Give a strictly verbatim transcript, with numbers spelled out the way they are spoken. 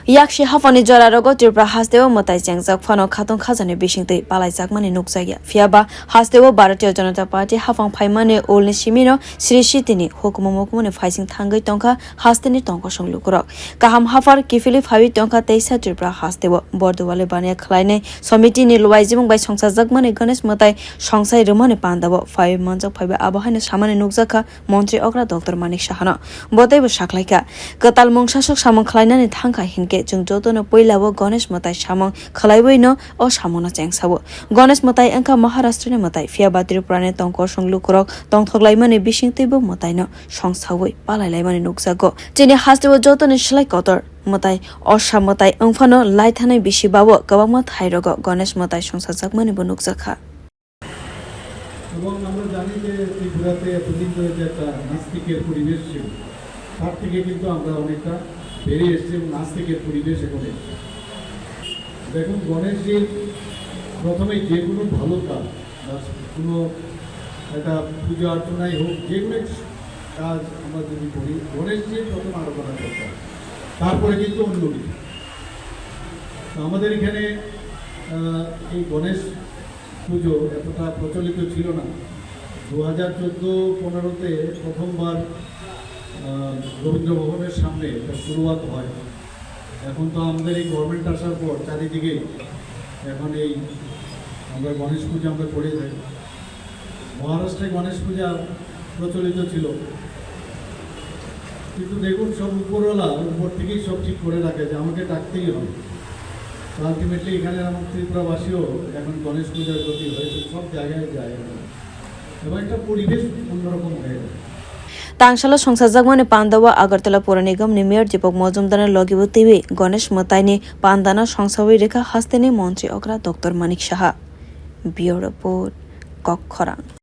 Yaksi haphangni jorarogo Tripura hasteo mwtai chengjak phano khatung khajani bisingtwi palaijakmani nukjakya. Phiyaba hasteo Bharatiya Janata Party haphang phaimani ulni simino Sri Sitini hukumu mukumuni phaising thangwi tongkha hasteni tongkosong lukurok. Kaham haphar kiphilwi phaiwi tongkha teisa Tripura hasteo. Borduwali baniya khwlainai somitini luaijimung bai songchajakmani Ganesh mwtai songsai rwmani pandao phaiwi manjak phaiwi abo haino samani nukjakha Montri okra Doctor Manik Sahano. Bo teibo saklaikha, kwtal mungsaswk samung khwlainani thangkha hinkhe chwng jotono puilao Ganesh mwtai samung khwlaiwino o samungno chengsao. Ganesh mwtai wngkha Maharashtrani mwtai, phiyaba Tripurani tongkosong lukurok tongthoklaimani bisingtwibo mwtaino songsawi palailaimani nukjago. Chini hasteo jotoni slai kotor mwtai, osa mwtai wngphano laithanai bisi bao kwbangma thairogo Ganesh mwtai songsajakmani bo nukjakha. এবং আমরা জানি যে ত্রিপুরাতে এতদিন ধরে যে একটা নাস্তিকের পরিবেশ ছিল, তার থেকে কিন্তু আমরা অনেকটা বেরিয়ে এসেছি এবং নাস্তিকের পরিবেশ এখন এসেছে। দেখুন, গণেশজির প্রথমে যে কোনো ভালো কাজ বা কোনো একটা পুজো অর্চনাই হোক, যে কোনো এক কাজ আমরা যদি করি, গণেশজির প্রথম আরাধনা করতে হয়, তারপরে কিন্তু অন্য কিছু। তো আমাদের এখানে, আহ, এই গণেশ পুজো এতটা প্রচলিত ছিল না। দু হাজার চোদ্দো পনেরোতে প্রথমবার, আহ, রবীন্দ্র ভবনের সামনে একটা শুরুয়াত হয়। এখন তো আমাদের এই গভর্নমেন্ট আসার পর চারিদিকে এখন এই আমরা গণেশ পুজো আমরা করে থাকি। মহারাষ্ট্রে গণেশ পূজা প্রচলিত ছিল, কিন্তু দেখুন, সব উপরওয়ালা উপর থেকেই সব ঠিক করে রাখে যে আমাকে ডাকতেই হবে। তো আলটিমেটলি এখানে আমার ত্রিপুরাবাসীও এখন গণেশ পূজার প্রতি হয়তো সব জায়গায় যায় এখন, এবং একটা পরিবেশ অন্যরকম হয়ে গেছে। Tangsalo songsajakmani pandao Agartala Pura Nigamni Mayor Deepak Majumdarni logibo twiwi Ganesh mwtaini pandano songsawi rikha hasteni Montri okra Doctor Manik Saha. Bureau Report, Kokkhorang.